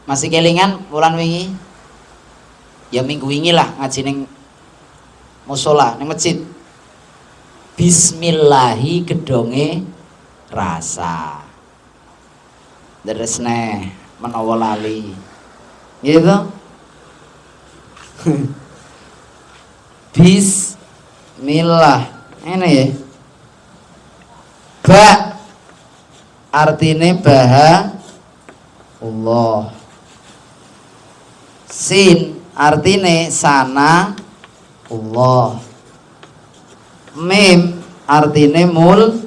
Masih kelingan bulan wingi? Ya minggu wingi lah ngaji ning musola, ning masjid. Bismillahi gedonge rasa. Deres neh menawa lali. Gitu. Bismillah. Ini ya. Ba artine baha Allah. Sin artine sana Allah. Mim artine mul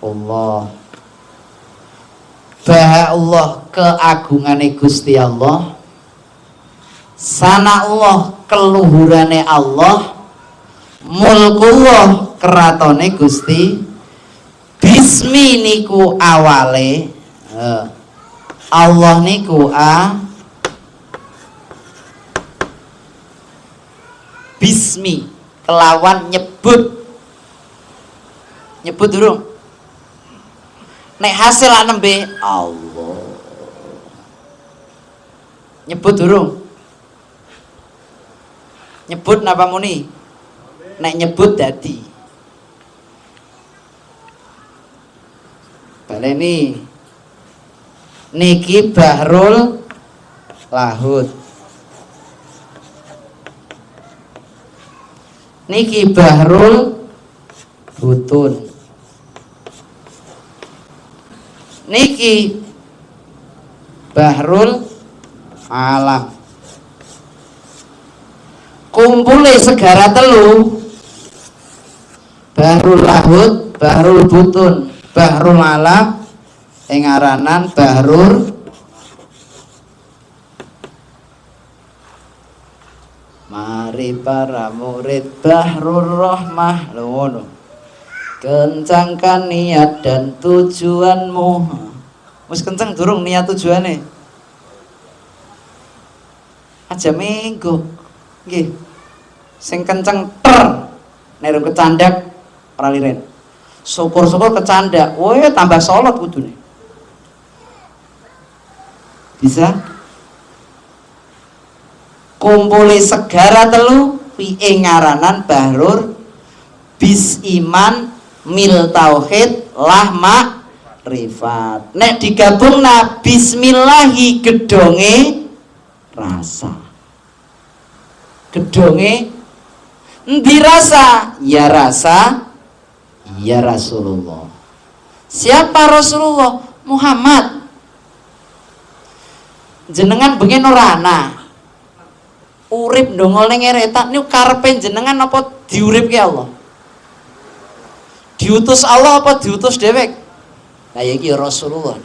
Allah. Baha Allah keagungane Gusti Allah. Sana Allah keluhurane Allah. Mulkullah keratone Gusti. Bismi niku awale, Allah niku a bismi kelawan nyebut. Nyebut durung? Nek hasil lak nembe Allah. Nyebut durung? Nyebut napa muni? Nek nyebut dadi. Baleni. Niki Bahrul Lahut. Niki Bahrul Butun. Niki Bahrul Alam. Kumpule segara telu. Bahrul Lahut, Bahrul Butun, Bahrul Alam ing aranan Bahrul Mari para murid Bahrul Rahmah. Lho ngono. Kencangkan niat dan tujuanmu. Wis kenceng durung niat tujuane? Aja minggu. Nggih. Sing kenceng ter nek rung kecandak ora liren. Syukur-syukur kecandak, woe tambah solot kudune. Bisa? Kumpule segara telu piye ngaranan Bahrul Bis iman mil tauhid lah makrifat. Nek digabungna bismillahi gedonge rasa. Gedonge endi rasa? Ya rasa ya Rasulullah. Siapa Rasulullah? Muhammad. Jenengan bengen ora ana. Urip ndongol ning eretan niku karepe jenengan apa diuripke Allah? Diutus Allah apa diutus dhewek? Lah ya iki Rasulullah.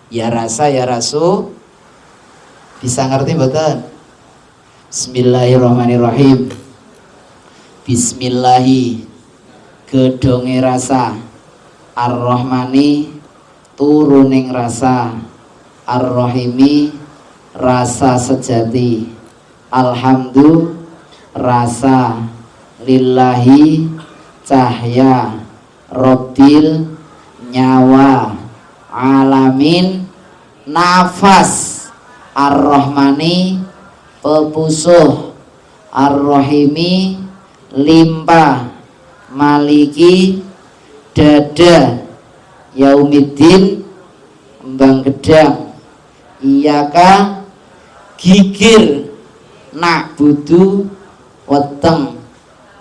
Ya rasa ya Rasul. Bisa ngerti mboten? Bismillahirrahmanirrahim. Bismillahi gedonge rasa, Ar-Rahmani turuning rasa, Ar-Rahimi rasa sejati, Alhamdulillah rasa, lillahi cahya, Robbil nyawa, alamin nafas, Ar-Rahmani pepusuh, Ar-Rahimi limpa, Maliki dada, Yaumiddin embang gedang, Iyaka gigir, na'budu weteng,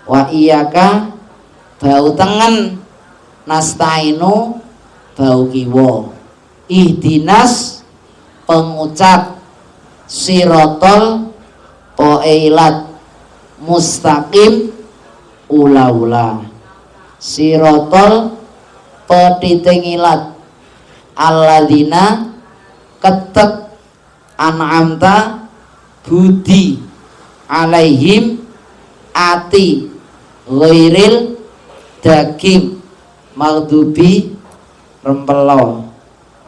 wa iyaka bau tengen, nastainu bau kiwa, ihdinas pengucap, sirotol poeilat, mustaqim ula-ula, sirotol petitingilat, alladzina ketek, an'amta budi, alaihim ati, ghairil daging, maghdubi rempelo,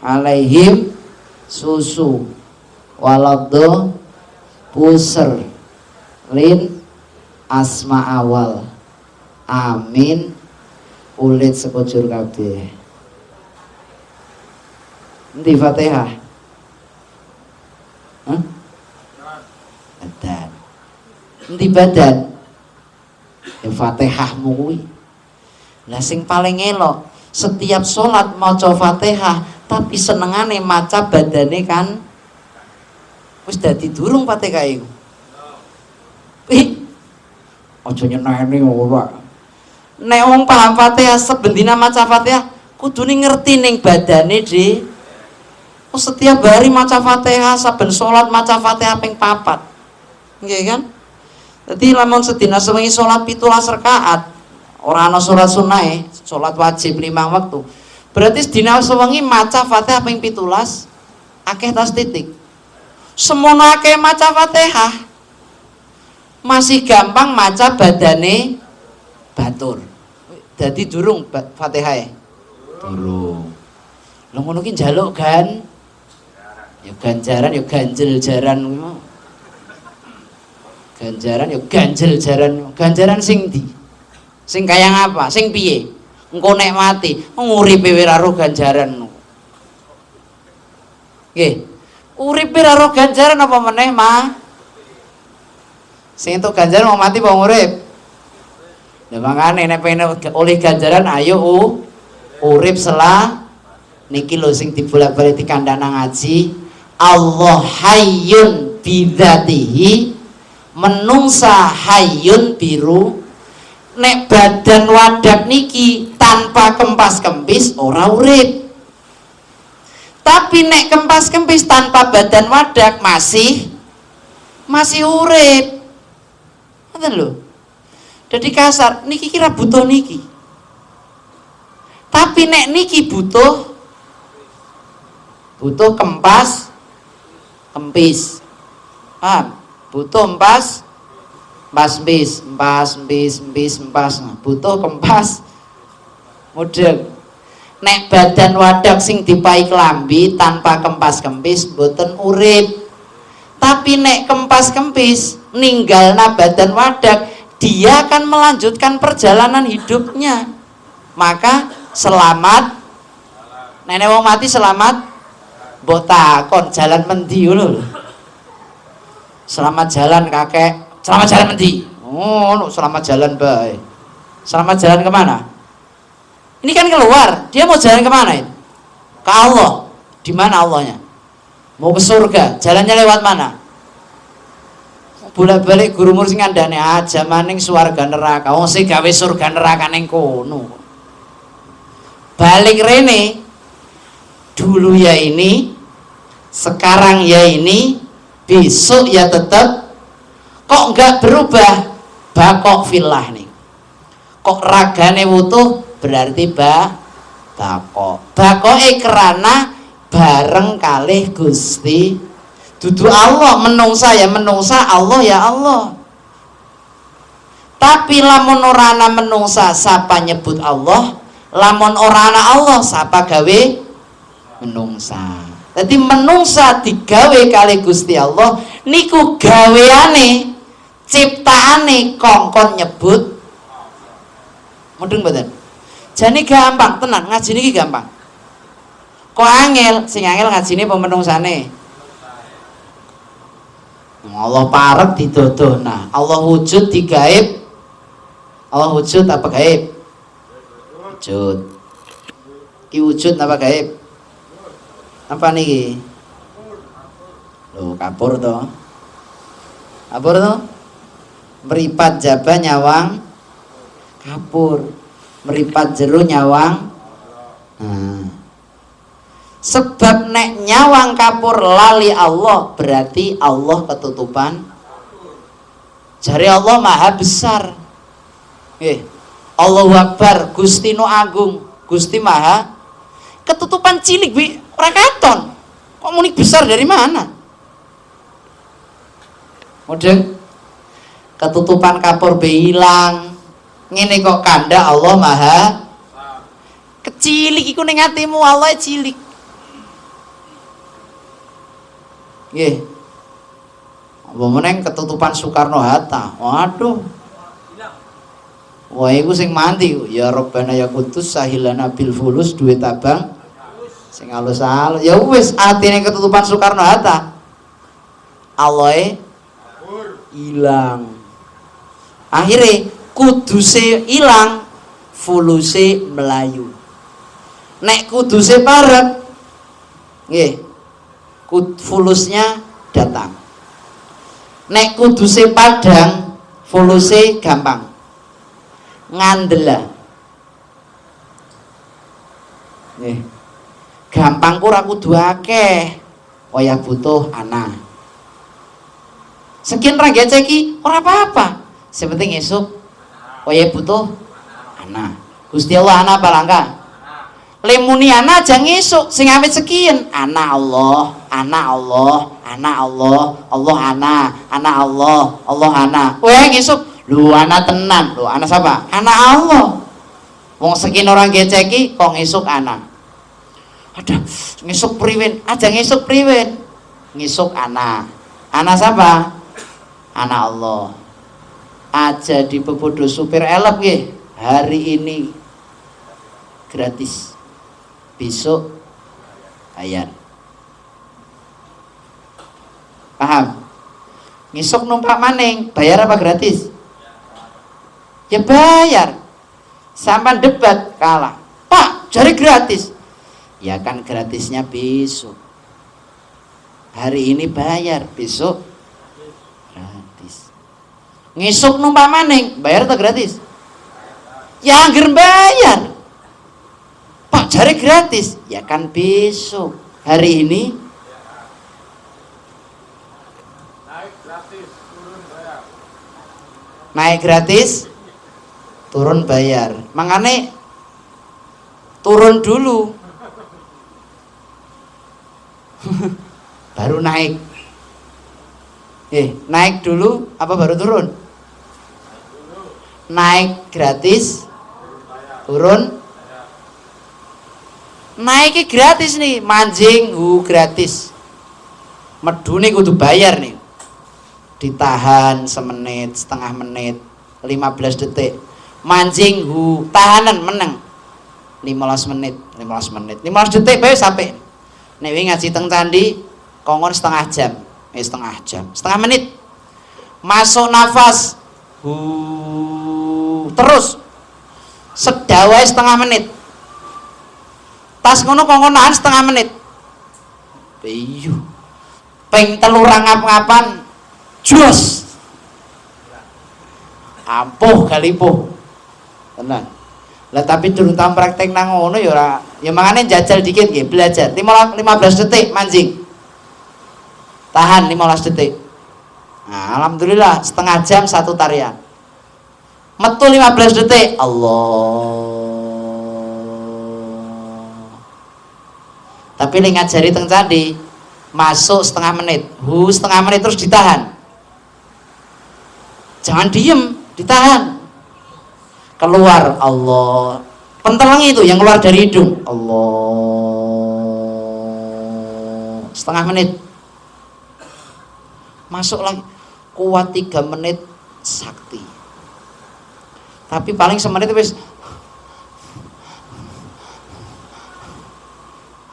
alaihim susu, waladdo puser, lin asma awal, amin ulit sekujur kabeh. Endi Fatihah? Hah? Badan. Endi badan? Ya Fatihahmu kuwi. Lah sing paling elok setiap sholat maca Fatihah tapi senengane maca badane kan wis dadi durung Fatihah iku. Ih. Aja nyeneni ora. Nek wong paham Fatihah saben dina maca Fatihah kudune ngerti ning badane di. Oh, setiap hari maca Fatihah, saben salat maca Fatihah ping 4. Nggih kan? Dadi lamun sedina sewengi salat 17 rakaat, ora ana salat sunnahe, salat wajib 5 waktu. Berarti sedina sewengi maca Fatihah ping 17, akeh tas titik. Semono akeh maca Fatihah. Masih gampang maca badane batur. Dadi durung Fatihah. Durung. Lha ngono ki njaluk kan? Ya ganjaran ya ganjel jaran kuwi mau. Ganjaran ya ganjel jaran. Ganjaran sing ndi? Sing kaya ngapa? Sing piye? Engko nek mati nguripe ora roh ganjaran. Nggih. Uripe ora roh ganjaran apa meneh, Ma? Sing entuk ganjaran mau mati apa urip? Lah mangkane nek pengen oleh ganjaran ayo urip selah niki lho sing dibolak-balik dikandhana ngaji. Allah hayyun bidzatihi, menungsa hayyun biru. Nek badan wadak niki tanpa kempas-kempis ora urip. Tapi nek kempas-kempis tanpa badan wadak masih masih urip. Ngoten lho. Jadi kasar niki kira butuh niki. Tapi nek niki butuh butuh kempas kempis. Paham? Butuh empas empas empis, empas empis empis empas. Nah, butuh kempas mudeng. Nek badan wadak sing dipai klambi tanpa kempas kempis mboten urip. Tapi nek kempas kempis ninggalna badan wadak, dia akan melanjutkan perjalanan hidupnya. Maka selamat nenek wong mati selamat mbok takon jalan mendi ngono lho. Selamat jalan kakek, selamat jalan mendi. Oh, no, selamat jalan bae. Selamat jalan kemana? Ini kan keluar, dia mau jalan kemana ini? Ke Allah. Di mana Allahnya? Mau ke surga, jalannya lewat mana? Bolak-balik guru mursyid ngandane aja maning swarga neraka. Wong sing gawe surga neraka ning kono. Balik rene, dulu ya ini, sekarang ya ini, besok ya tetap kok nggak berubah. Bakok fillah nih. Kok ragane wutuh berarti bakok. Bakoke kerana bareng kalih Gusti. Dudu Allah menungsa ya menungsa, Allah ya Allah. Tapi lamun ora ana menungsa sapa nyebut Allah, lamun ora ana Allah sapa gawe menungsa. Jadi menungsa digawe kali Gusti Allah niku gaweane ciptaane kongkon nyebut. Mudeng mboten? Jane gampang tenan ngaji niki gampang. Kok angel? Sing angel ngajine apa menungsane? Allah parek didodohna. Allah wujud digaib. Allah wujud apa gaib? Wujud. Ki wujud apa gaib? Apa niki? Loh, kapur to. Kapur to? Meripat jaba nyawang kapur. Meripat jero nyawang. Nah. Sebab nek nyawang kapur lali Allah, berarti Allah ketutupan. Jare Allah maha besar. Allahu Akbar, Gusti nu Agung, Gusti maha ketutupan cilik bi ora katon. Kok muni besar dari mana? Mudeng ketutupan kapur be ilang. Ngene kok kanda Allah maha kecilik iku ning atimu Allah cilik. Nggih. Apa meneng ketutupan Soekarno Hatta. Waduh. Wah, iku sing mandi. Ya Rabbana ya Kudus sahilana bil fulus duit abang. Sing halus-halus. Ya wis atine ketutupan Soekarno Hatta. Allahe ilang. Akhirnya kuduse ilang, fuluse melayu. Nek kuduse parek, nggih, fulusnya datang. Nek kuduse padang, fuluse gampang. Ngandela. Nggih. Gampang ku ora kudu akeh. Wayah butuh ana. Sekian ra geceki ora apa-apa. Sing penting esuk wayah butuh ana. Gusti Allah ana apa langka? Lemuni ana aja ngesuk, sing awit sekian ana Allah, ana Allah, ana Allah, Allah ana, ana Allah, Allah ana. Weh ngesuk, lu ana tenan, lu ana siapa? Ana Allah. Wong sekian orang geceki kok ngesuk ana. Aduh, ngesuk priwen, aja ngesuk priwen. Ngesuk ana. Ana siapa? Ana Allah. Aja dipepodo supir elep nggih. Hari ini gratis. Besok bayar. Paham? Ngesuk numpak maning, bayar apa gratis? Ya bayar. Sampai debat kalah. Pak, jare gratis. Ya kan gratisnya besok. Hari ini bayar, besok gratis. Ngesuk numpak maning, bayar atau gratis? Ya angger bayar. Pak, jare gratis. Ya kan besok. Hari ini Naik gratis, turun bayar. Naik gratis, turun bayar. Makanya turun dulu. Baru naik. Naik dulu apa baru turun? Naik gratis, turun. Naiknya gratis nih, manjing gratis. Medune kudu bayar nih. Ditahan semenit, setengah menit, 15 detik. Manjing tahanan meneng. 15 menit, 15 menit. 15 detik bae sampai. Nek wingi ngaji teng candi kongkon setengah jam, setengah jam, setengah menit. Masuk nafas terus sedawae setengah menit. Tas ngono kongkon nahan setengah menit. Iya. Ping telu ra ngap-ngapan jos. Ampuh galipuh. Tenan. Lah tapi durung tau praktek nang ngono ya ora, ya mangane jajal dikit nggih, belajar. 15 detik manjing. Tahan 15 detik. Nah, alhamdulillah setengah jam satu tarian. Metu 15 detik. Allah. Tapi ning ngajari teng candi masuk setengah menit, setengah menit terus ditahan. Jangan diem, ditahan. Keluar Allah. Pentelang itu yang keluar dari hidung. Allah. Setengah menit. Masuk lagi. Kuat 3 menit sakti. Tapi paling semenit wis.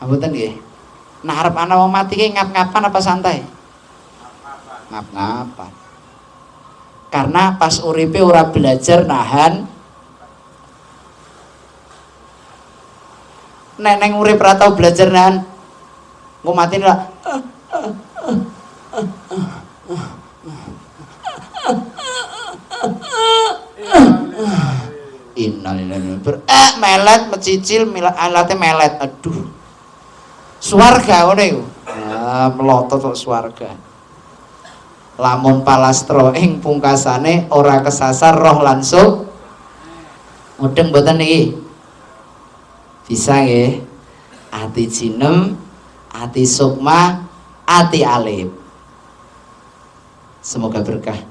Mboten nggih. Nah arep ana wong mati ki ngap-ngapan apa santai? Ngap-ngapan. Karena pas uripe ora belajar nahan. Nek neng urip ora tau belajar nahan, engko mati lah. Innalillahi melet mecicil alate melet. Aduh. Swarga ngono iku. Ah, melotot kok swarga. Lamun palastro ing pungkasane ora kesasar roh langsung. Mudeng mboten niki? Bisa nggih. Ati jinem, ati sukma, ati alif. Semoga berkah.